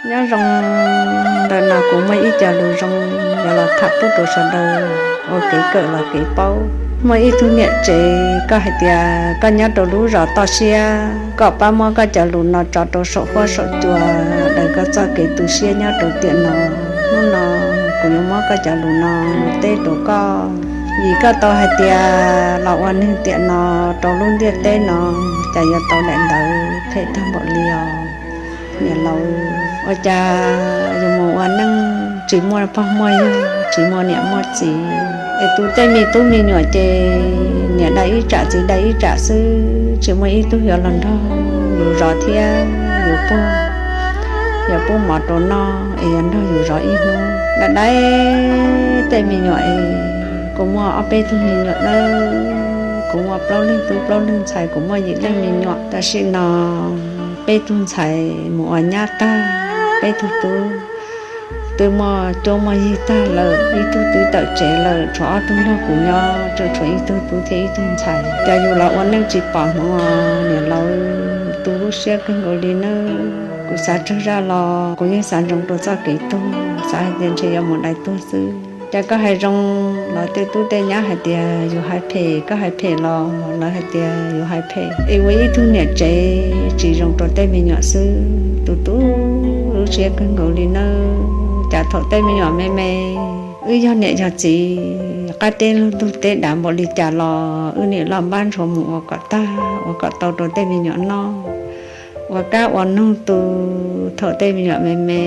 Nyob zoo, ntawm no kuv muaj ib co lus zoo yuav los tham pub rau sawv daws ua kev kawm los kev paub. Muaj ib tug niam tsev, koj hais tias koj nyob rau lub zos toj siab, kom pab muab koj cov lus no tso rau saum huab saum cua daws koj txoj kev tu siab nyob rau tiam no. Hnub no kuv yuav muab koj cov lus no teb rau koj, vim koj tau hais tias los ua neeg tiam no rau lub ntiaj teb no, cas yuav tau daim ntawv phem tag npaum li os. Niam laus, ua cas yus mus ua neej tsis muaj pog muaj yawg, tsis muaj niam muaj txiv, es tus tej me tub me nyuam ces niam dai ib tsam txiv dai ib tsam xwb, tsis muaj ib tug yuav los nrog yus zov thiab yus pub, yuav pub mov rau noj es yuav nrog yus zov ib hnub. Dai dai tej me nyuam es, kuv muaj ob peb tug me nyuam nawb, kuv muaj plaub leeg tub plaub leeg ntxhais, kuv muaj yim leej me nyuam. Tam sim no peb tug ntxhais mus ua nyab tag, peb tug tub twb muaj cuab muaj yig tag lawm, ib tug twb tawm tsev lawm, tshuav ob tug nrog kuv nyob, tseem tshuav ib tug tub thiab ib tug ntxhais. Cas yus los ua neej tsis pom hmoov, niam laus, tu lub siab kawg nkaus li nawb. Kuv xav tsawg zaj los kuv yeej xav ntsoov rau txoj kev tuag, xav hais tias ntshe yuav mus dai tuag xwb. Cas koj hais zoo los tej tub tej nyab hais tias yus hais phem, koj hais phem los lawv hais tias yus hais phem. Es ua ib tug niam tsev tsis zoo rau tej me nyuam xwb, tu tu lub siab kawg nkaus li nawb. Cas thaum tej me nyuam me me, wb yog niam yog txiv, qab teb lug ntug teb dav npaum li cas los wb nim loj npab ntshuav mus ua kom tag ua kom tau rau tej me nyuam noj, ua kab ua noog tu. Thaum tej me nyuam me me,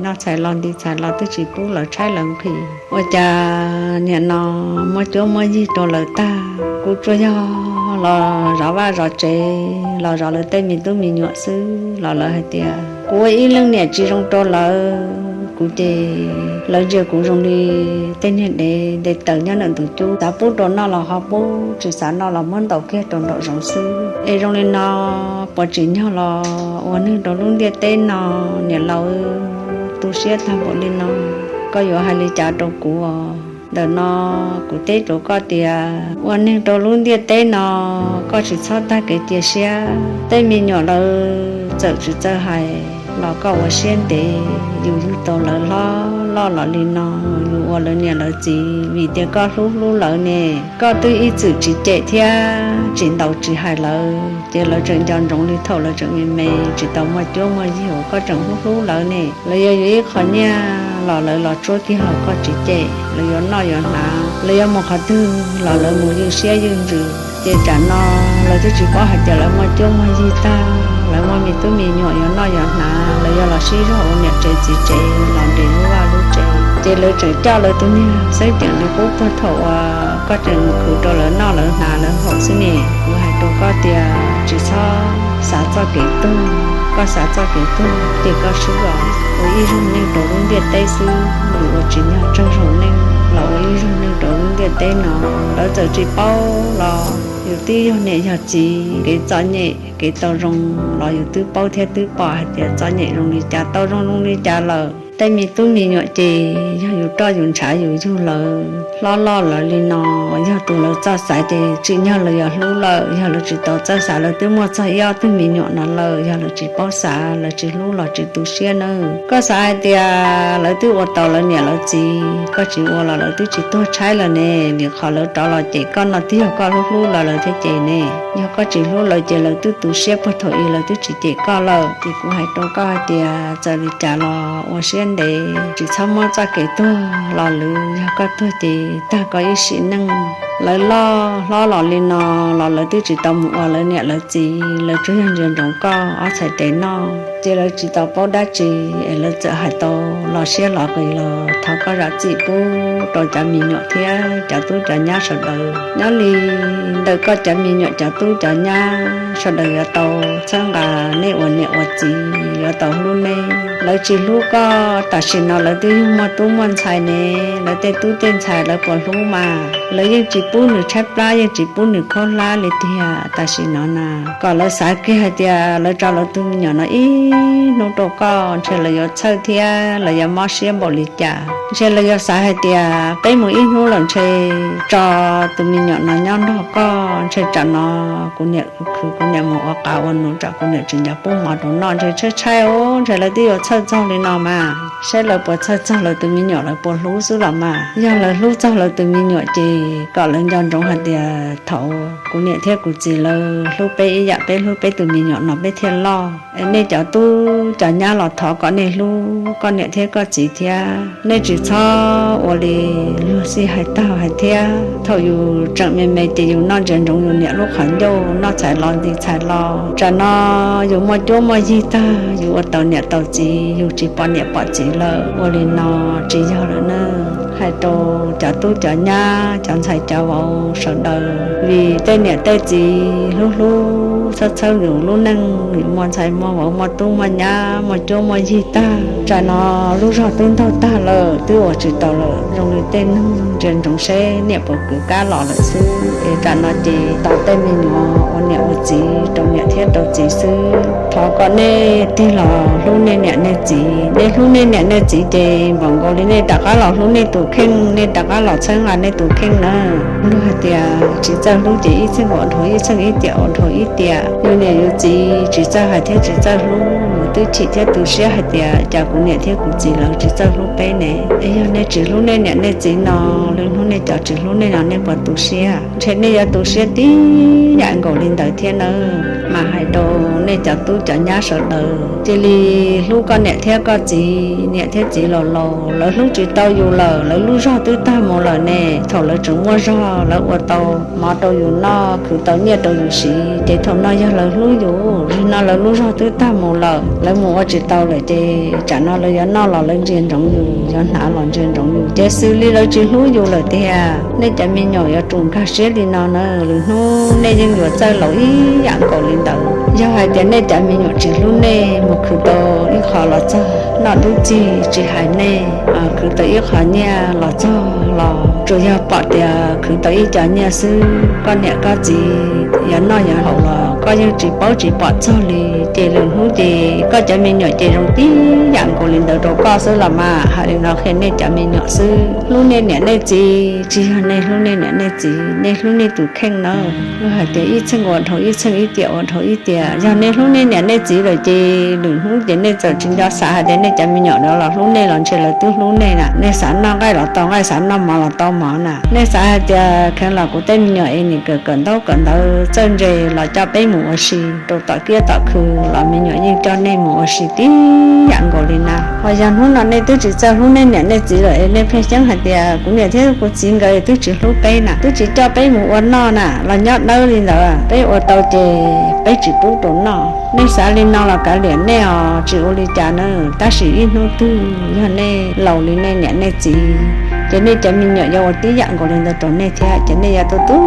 noj txhais los nti txhais los twb tsis pub lawv tshaib lawv nqhis. Ua cas niam no muab cuab muab yig rau lawv tag, kuv tsuas yog los zov vaj zov tsev, los zov lawv tej me tub me nyuam xwb los lawv hais tias kuv ua ib leej niam tsis zoo rau lawv. Kuv ces lawv ntsia kuv zoo li tej niag dev nte taws nyob ntawm ntug cub, xav pub rau noj los ho pub, tsis xav noj los muab ntaus kiag rau nraum zoov xwb. Es zoo li no, puas tsim nyog los ua neeg rau lub ntiaj teb no, niam laus, tu siab tag npaum li no, koj yuav hais li cas rau kuv? Ntawm no kuv teb rau koj tias ua neeg rau lub ntiaj teb no, koj tsis txhob tag kev cia siab. Tej me nyuam lawv txawm tsis txawj hais los koj ua siab ntev, yus yug tau lawv hlob loj los li no, yus ua lawv niam lawv txiv vim tias koj hlub hlub lawv ne. Koj twb ib txwm tsis cem thiab tsis ntaus tsis hais lawv, ces lawv tseem nco ntsoov li thaum lawv tseem me me tsis tau muaj cuab muaj yig uas koj tseem hlub hlub lawv ne. Lawv yuav yuav ib qho nyiaj los lawv los tsuab kiag los koj tsis cem, lawv yuav noj yuav hnav, lawv yuav mus qhov twg los lawv mus ywj siab ywj ntsws. Ces tsam no lawv twb tsis paub hais tias lawv muaj cuab muaj yig tag, lawv muaj me tub me nyuam yuav noj yuav hnav, lawv yuav los sib zog ua niam tsev txiv tsev los nres lub vaj lub tsev, ces lawv tseem coj lawv tus niag xeeb ceem li qub puag thaum uas koj tseem mus khwv rau lawv noj lawv hnav lawv haus xwb ne. Kuv hais rau koj tias tsis txhob xav txoj kev tuag, koj xav txoj kev tuag ces koj swb os. Ua ib zaug neej rau lub ntiaj teb xwb, yus ua tsis nyog tsawg zaus neej los ua ib zaug neej rau lub ntiaj teb no. Lawv txawm tsis paub los yus twb yog niam yog txiv, kev txom nyem kev tau zoo los yus twb paub thiab twb pom hais tias txom nyem zoo li cas tau zoo zoo li cas lawm. Tej me tub me nyuam ces yog yus roj yus ntshav yus yug lawv hlob loj lawv li no, yog tus lawv txoj xav ces tsim nyog lawv yuav hlub lawm. Yog lawv tsis tau txoj xav, lawv twb muaj txog ib ob tug me nyuam no lawm, yog lawv tsis paub xav, lawv tsis hlub los tsis tu siab nawb. Koj xav hais tias lawv twb ua tau lawv niam lawv txiv, koj tsis ua los lawv twb tsis tuag tshaib lawm ne. Vim qhov lawv rov los cem koj no twb yog koj hlub hlub lawv lawv thiaj cem ne. Yog koj tsis hlub lawv ces lawv twb tu siab puag thaum ub lawv twb tsis cem koj lawm. Ces kuv hais rau koj hais tias txawm li cas los ua siab ntev, tsis txhob muab txoj kev tuag los lwv. Yog koj tuag ces tag koj ib sim neej. Lawv loj hlob los li no los lawv twb tsis tau mus ua lawv niam lawv txiv, lawv tsuas yog ntsia ntsoov koj ob txhais tes noj, ces lawv tsis tau paub dab tsi es lawv txawm hais tau los siab los qis los thov koj zam txim pub rau cov me nyuam thiab cov tub cov nyab sawv daws. Nyob li ntawm koj cov me nyuam cov tub cov nyab sawv daws yuav tau txhawb nqa nej ua niam ua txiv, yuav tau hlub nej. Lawv tsis hlub koj, tam sim no lawv twb yug muaj tub muaj ntxhais ne, lawv tej tub tej ntxhais lawv puas hlub mas? Lawv yeej tsis pub nws tshaib plab, yeej tsis pub nws khaub hlab li tiag. Tam sim no na, kom lawv xav kiag hais tias lawv tso lawv tus me nyuam no ib hnub rau koj, ntshe lawv yuav txhawj thiab lawv yuav mob siab npaum li cas. Ntshe lawv yuav xav hais tias peb mus ib hnub lawm ntshe tso tus me nyuam no nyob nrog koj, ntshe tsam no kuv niam khwv kuv niam mus ua qav ua num tsam kuv niam tsis nco pub mov rau noj. Ntshe tshaib tshaib os, ntshe lawv twb yuav txhawj txog li no mas, saib lawv puas txhawj txog lawv tus me nyuam, lawv puas hlub xwb los mas. Yog lawv hlub txog lawv tus me nyuam ces kom lawv nco ntsoov hais tias thaum kuv niam thiab kuv txiv lawv hlub peb ib yam peb hlub peb tus me nyuam no peb thiaj loj. Es nej cov tub cov nyab los thov kom nej hlub koj niam thiab koj txiv thiab. Nej tsis txhob ua li luag xij hais tag hais thiab. Thaum yus tseem me me ces yus noj ntsia ntsoov yus niam lub qhov ncauj, noj txhais los nti txhais los. Tsam no yus muaj cuab muaj yig tag, yus ua tau niam tau txiv, yus tsis pom niam pom txiv lawm, ua li no tsis yog lawm na. Hais rau cov tub cov nyab cov ntxhais cov vauv sawv daws, vim tej niam tej txiv hlub hlub txhawb txhawb yus lub neej, yus muaj ntxhais muaj vauv muaj tub muaj nyab muaj cuab muaj yig tag, tsam no lub zog twb ntaug tag lawm, twb ua tsis tau lawm. Zoo li tej neeg ntsia ntsoov seb niam puas kwv kab los lawm xwb. Es tsam no ces tau tej me nyuam ua niam ua txiv rau niam thiab rau txiv xwb. Thov kom nej tig los hlub nej niam nej txiv. Nej hlub nej niam nej txiv ces npaum nkaus li nej rov qab los hlub nej tus kheej, nej rov qab los txhawb nqa nej tus kheej na. Luag hais tias tsis txawj hlub ces ib txheej ua dhau ib txheej, ib tiam ua dhau ib tiam. Yus niam yus txiv tsis txawj hais thiab tsis txawj hlub, yus twb chim thiab tu siab hais tias cas kuv niam thiab kuv txiv lawv tsis txawj hlub peb ne. Es yog nej tsis hlub nej niam nej txiv no, lwm hnub nej cov tsis hlub nej no nej puas tu siab? Ntshe nej yuav tu siab tib yam nkaus li ntawd thiab nawb. Mas hais rau nej cov tub cov nyab sawv daws, cia li hlub koj niam thiab koj txiv. Niam thiab txiv laus laus, lawv hlub tsis tau yus lawm, lawv lub zog twb tag mus lawm ne. Thaum lawv tseem muaj zog, lawv ua tau mov rau yus noj, khwv tau nyiaj rau yus siv, ces thaum no yog lawv hlub yus. Zaum no lawv lub zog twb tag mus lawm, lawv mus ua tsis tau lawm, ces tsam no lawv yuav noj los lawv ntsia ntsoov yus, yuav hnav los ntsia ntsoov yus, ces xws li lawv tsis hlub yus lawm tiag. Nej cov me nyuam yuav tsum nkag siab li no na, lwm hnub nej yeej yuav txawj laus ib yam nkaus li ntawd. Yog hais tias nej cov me nyuam tsis hlub nej, mus khwv tau ib qho los txog noj dub txig tsis hais nej, khwv tau ib qho nyiaj los txog los tsuas yog pom tias khwv tau ib co nyiaj xwb, koj niam koj txiv yuav noj yuav haus los koj yeej tsis paub tsis pom txog li. Ces lwm hnub ces koj cov me nyuam ces zoo tib yam nkaus li ntawd rau koj xwb los mas. Hais li no qhia nej cov me nyuam xwb, hlub nej niam nej txiv tsis yog nej hlub nej niam nej txiv, nej hlub nej tus kheej na. Luag hais tias ib txheej ua dhau ib txheej, ib tiam ua dhau ib tiam. Yog nej hlub nej niam nej txiv lawm ces lwm hnub ces nej txawm tsis nco xav hais tias nej cov me nyuam los hlub nej los ntshe lawv twb hlub nej na. Nej xav noj nqaij los tau nqaij, xav noj mov los tau mov na. Nej xav hais tias kheev los kuv tej me nyuam es nim kawm kawm ntaub kawm ntawv txawj ntse los coj peb mus ua si rau tom kiab tom khw los me nyuam yeej coj nej mus ua si tib yam nkaus li na. Ho yog hnub no nej twb tsis txawj hlub nej niam nej txiv lawm es nej pheej xyeeb hais tias kuv niam thiab kuv txiv nkawd twb tsis hlub peb na, twb tsis coj peb mus ua noj na, los nyob dawb li ntawd, peb ua tau ces peb tsis pub rau noj. Nej xav li no los kav liam nej os, tsis ua li cas na. Tab sis ib hnub twg yog nej laus li nej niam nej txiv, ces nej cov me nyuam yuav ua tib yam nkaus li ntawd rau nej thiab, ces nej yuav tu tu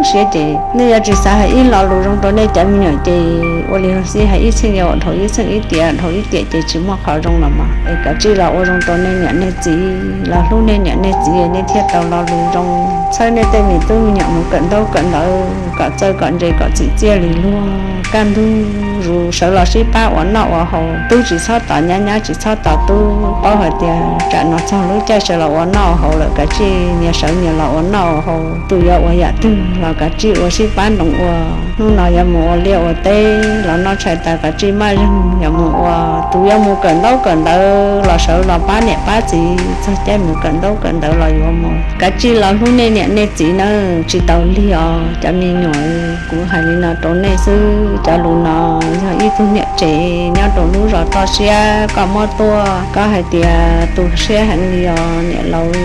siab, ces nej yuav tsis xav hais ib lo lus zoo rau nej cov me nyuam, ces ua li xij hais ib txheej yuav ua dhau ib txheej, ib tiam dhau ib tiam, ces tsis muaj qhov zoo los mas. Es kav tsij los ua zoo rau nej niam nej txiv, los hlub nej niam nej txiv, nej thiaj tau lo lus zoo. Txhawb nej tej me tub me nyuam mus kawm ntaub kawm ntawv kom txawj kom ntse kom txim txiaj li luag. Kaj ntug zus sawv los sib pab ua noj ua haus, tub tsis txhob tos nyab, nyab tsis txhob tos tub. Paub hais tias tsam no txog lub caij sawv los ua noj ua haus lawm, kav tsij nyias sawv nyias los ua noj ua haus. Tus yuav ua yam twg los kav tsij ua sib pab nroos ua. Hnub no yuav mus ua liaj ua teb los noj tshais tas kav tsij maj zeeg yuav mus ua. Tus yuav mus kawm ntaub kawm ntawv los sawv los pab niam pab txiv, txog caij mus kawm ntaub kawm ntawv los yuav mus. Kav tsij los hlub nej niam nej txiv nawb, tsis tau lig os cov me nyuam. Kuv hais li no rau nej xwb, cov lus no yog ib tug niam tsev nyob rau lub zos toj siab koj muab tuaj, koj hais tias tu siab heev li os niam laus,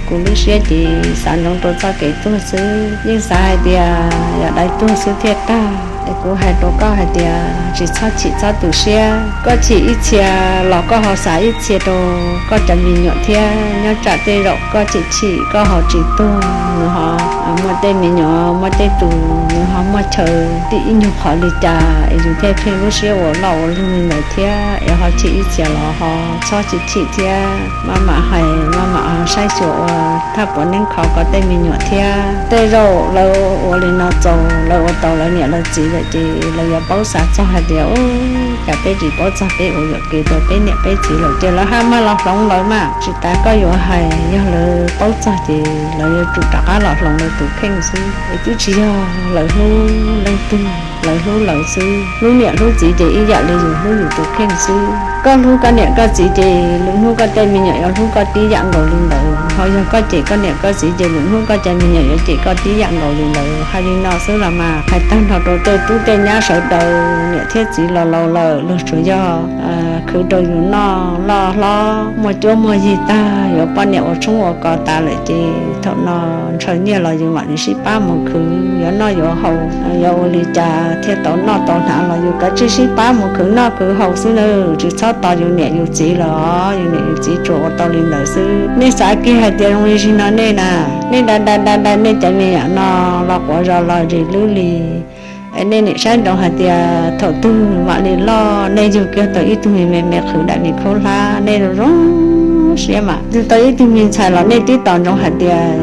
kuv lub siab ces xav ntsoov rau txoj kev tuag xwb, yeej xav hais tias yog dai tuag xwb thiaj tag. Es kuv hais rau koj hais tias tsis txhob chim txhob tu siab, koj chim ib txhia los koj ho xav ib txhia rau koj cov me nyuam thiab, nyob tsam tej zaum koj chim chim koj ho tsis tuag, nws ho Muaj tej me nyuam, muaj tej tus nws ho muaj chaw tim ib nyuag qhov li cas es yus thiaj pheej lub siab ua loj ua luj li ntawd thiab, es ho chim ib txhia los ho txhob chim chim thiab. Maj mam hais, maj mam saib xyuas ua thaj puav neeb kho koj tej me nyuam thiab. Tej zaum lawv ua li no txaus, lawv ua tau lawv niam lawv txiv lawm ces lawv yuav paub xav txog hais tias, u, cas peb tsis paub txog peb ua yuam kev rau peb niam peb txiv lawm, ces lawv haj maj los hloov lawv mas. Tsis tas koj yuav hais, yog lawv paub txog ces lawv yuav tsum rov qab los hloov lawv tus kheej xwb. Es twb tsis yog lawv hlub leej twg, lawv hlub lawv xwb. Hlub niam hlub txiv ces ib yam li yus hlub yus tus kheej xwb. Koj hlub koj niam koj txiv ces lwm hnub koj tej me nyuam yuav hlub koj tib yam nkaus li ntawd, ho yog koj cem koj niam koj txiv ces lwm hnub koj cov me nyuam yuav cem koj tib yam nkaus li ntawd. Hais li no xwb los mas hais tag nrho rau tej tub tej nyab sawv daws, niam thiab txiv los laus lawm, luag tsuas yog khwv rau yus noj, loj hlob muaj cuab muaj yig tag, yuav poj niam ua tshoob ua kos tas lawm ces thaum no ntshaw nyiaj los yus mam li sib pab mus khwv, yuav noj yuav haus, yuav ua li cas thiaj tau noj tau hnav los yus kav tsij sib pab mus khwv noj khwv haus xwb nawb. Tsis txhob tos yus niam yus txiv los yus niam yus txiv tsuas ua tau li ntawd xwb. Nej xav kiag hais tias zoo li zig no nej na, nej da da da da nej cov me nyuam no los quav zos los zis lwb li. Nej niam saib ntsoov hais tias thaum twg mam li loj, nej yug kiag tau ib tug me me me qhwv daim me khaub hlab, nej zoo zoo siab mas. Yug tau ib tug me ntxhais los nej twb tos ntsoov hais tias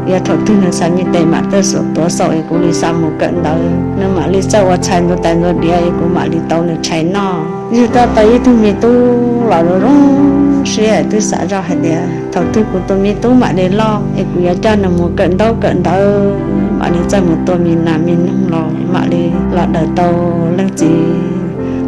yog thaum twg nws xav me tes mam txawj xuas tuav xaum es kuv li xa mus kawm ntawv, nws mam li txawj ua txhais ntxuav tais ntxuav diav es kuv mam li tau nws tshais noj. Yug tau tau ib tug me tub los zoo zoo siab, twb xav zoj hais tias thaum twg kuv tus me tub mam li loj es kuv yuav coj nws mus kawm ntaub kawm ntawv, mam li txawj mus tua me nas me noog los mam li los daws tau leej txiv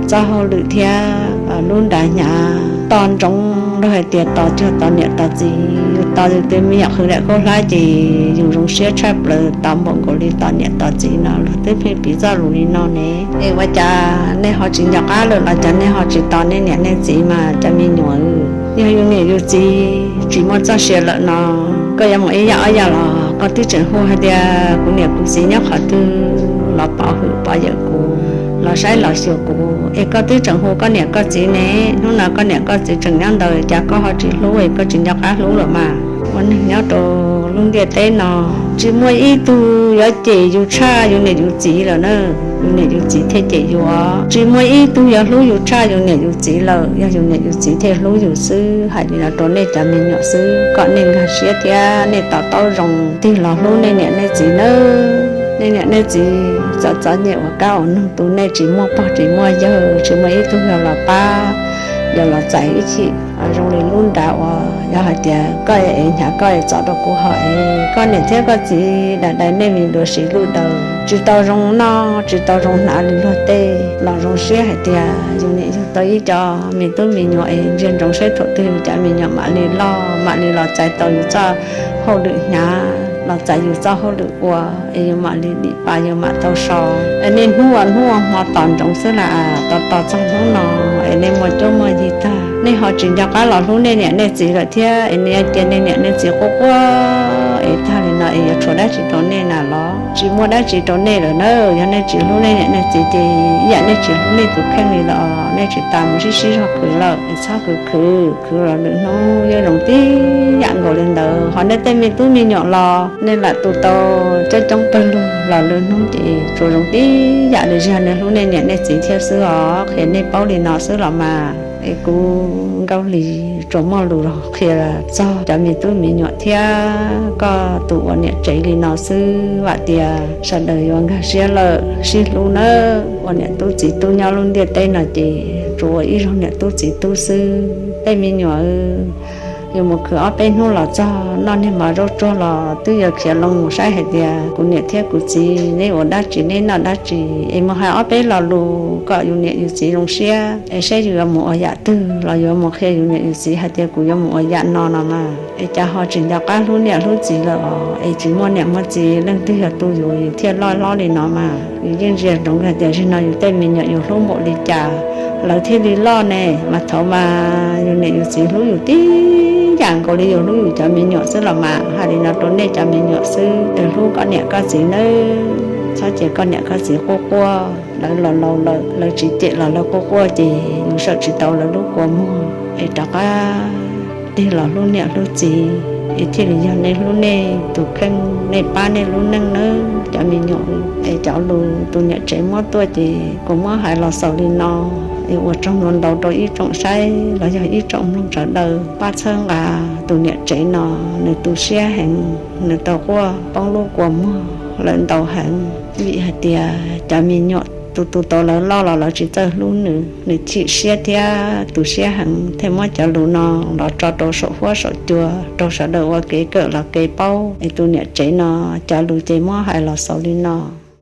txoj hauj lwm thiab lub nra hnyav. Tos ntsoov lawv hais tias tos cuag tos niam tos txiv, yus tos yus tus me nyuam qhwv daim khaub hlab ces yus zoo siab tshaj plaws, tos npaum nkaus li tos niam tos txiv no. Luag twb pheej piv txoj lus li no ne. Es ua cas nej ho tsis nco qab lawm los cas nej ho tsis tos nej niam nej txiv mas cov me nyuam? Yog yus niam yus txiv tsis muaj txoj sia lawm no, koj yuav mus ib yam ob yam los koj twb tseem hu hais tias kuv niam kuv txiv nyob qhov twg los pov hwm pov yawm kuv, los saib los xyuas kuv, es koj twb tseem hu koj niam koj txiv ne. Hnub no koj niam koj txiv tseem nyob ntawd, cas koj ho tsis hlub es koj tsis nco qab hlub lawm mas? Ua neeg nyob rau lub ntiaj teb no tsis muaj ib tug yuav cem yus tshaj yus niam yus txiv lawm na, yus niam yus txiv thiaj cem yus. Tsis muaj ib tug yuav hlub yus tshaj yus niam yus txiv lawm, yog yus niam yus txiv thiaj hlub yus xwb. Hais li no rau nej cov me nyuam xwb, kom nej nkag siab thiab nej to taub zoo tig los hlub nej niam nej txiv nawb. Nej niam nej txiv txom txom nyem ua kab ua noog tu nej tsis muaj pog tsis muaj yawg, tsis muaj ib tug yog los pab, yog los txais ib chim zoo li lub nra uas yog hais tias koj ev hnyav koj ev txov rau kuv hom es koj niam thiab koj txiv daim dais nej me duav siv lub daws, tsis tau zoo noj tsis tau zoo hnav li luag tej. Los zoo siab hais tias yus niam yug tau ib co me tub me nyuam es ntsia ntsoov saib thaum twg yus cov me nyuam mam li loj mam li los txais tau yus txoj hauj lwm hnyav, los txais yus txoj hauj lwm ua, es yus mam li dim pas yus mam tau so. Es nej hnub ua hnub ua hmo tos ntsoov xwb las, tos tos txog hnub no es nej muaj cuab muaj yig tag, nej ho tsis nco qab los hlub nej niam nej txiv lawm thiab, es nej yuav cia nej niam nej txiv quaj quaj es tag li no es yuav tshuav dab tsi rau nej na los? Tsis muaj dab tsi rau nej lawm na. Yog nej tsis hlub nej niam nej txiv ces ib yam nej tsis hlub nej tus kheej li lawm, nej tsis tas mus sib sib zog khwv lawm. Es txhob khwv khwv, khwv los lwm hnub yeej zoo tib yam nkaus li ntawd. Ho nej tej me tub me nyuam los nej lam tu tau coob coob pawg lug los lwm hnub ces tsuas zoo tib yam li yog nej hlub nej niam nej txiv thiab xwb os. Qhia nej paub li no xwb los mas. Es kuv Nkauj Hlis tsuas muaj lus los qhia txog cov me tub me nyuam thiab koj tus ua niam tsev li no xwb. Vam tias sawv daws yuav nkag siab lawm sib hlub nawb. Ua niam tub txiv tub nyob lub ntiaj teb no ces tsuas ua ib zaug niam tub txiv tub xwb. Tej me nyuam yuav mus khwv ob peb hnub los txog noj niag mov zaub tsuag los twb yuav khiav loo mus saib hais tias kuv niam thiab kuv txiv neb ua dab tsi neb noj dab tsi, es mus hais ob peb lo lus kom yus niam yus txiv zoo siab. Es saib yus yuav mus ua yam twg los yuav mus qhia yus niam yus txiv hais tias kuv yuav mus ua yam no no mas. Es cas ho tsis nco qab hlub niam hlub txiv lawm os? Es tsis muaj niam muaj txiv leej twg yog tu yus yus thiaj loj hlob li no mas. Yus yeej ntsia ntsoov hais tias zaum no yus tej me nyuam yus hlub npaum li cas lawv thiaj li loj ne. Mas thaum mas yus niam yus txiv hlub yus tib yam nkaus li yus hlub yus cov me nyuam xwb los mas. Hais li no rau nej cov me nyuam xwb, es hlub koj niam koj txiv nawb. Txhob cia koj niam koj txiv quaj quaj, lawv los laus lawm, lawv tsis cem los lawv quaj quaj ces yus sawm tsis tau lawv lub kua muag. Es rov qab tig los hlub niam hlub txiv. es thiaj li yog nej hlub nej tus kheej, nej pab nej lub neej nawb cov me nyuam. Es cov lus tus niam tsev muab tuaj ces kuv muab hais los xaus li no. Es ua tsaug ntau ntau rau ib tsoom saib los yog ib tsoom mloog sawv daws. Paj txhawb nqa tus niam tsev no, nws tu siab heev, nws tau quaj poob lub kua muag lawm ntau heev, vim hais tias cov me nyuam tus tus tau lawv loj los lawv tsis txawj hlub nws, nws chim siab thiab tu siab heev, thiaj muab cov lus no los tso rau saum huab saum cua rau sawv daws ua kev kawm los kev paub. Es tus niam tsev no cov lus ces muab hais los xaus li no.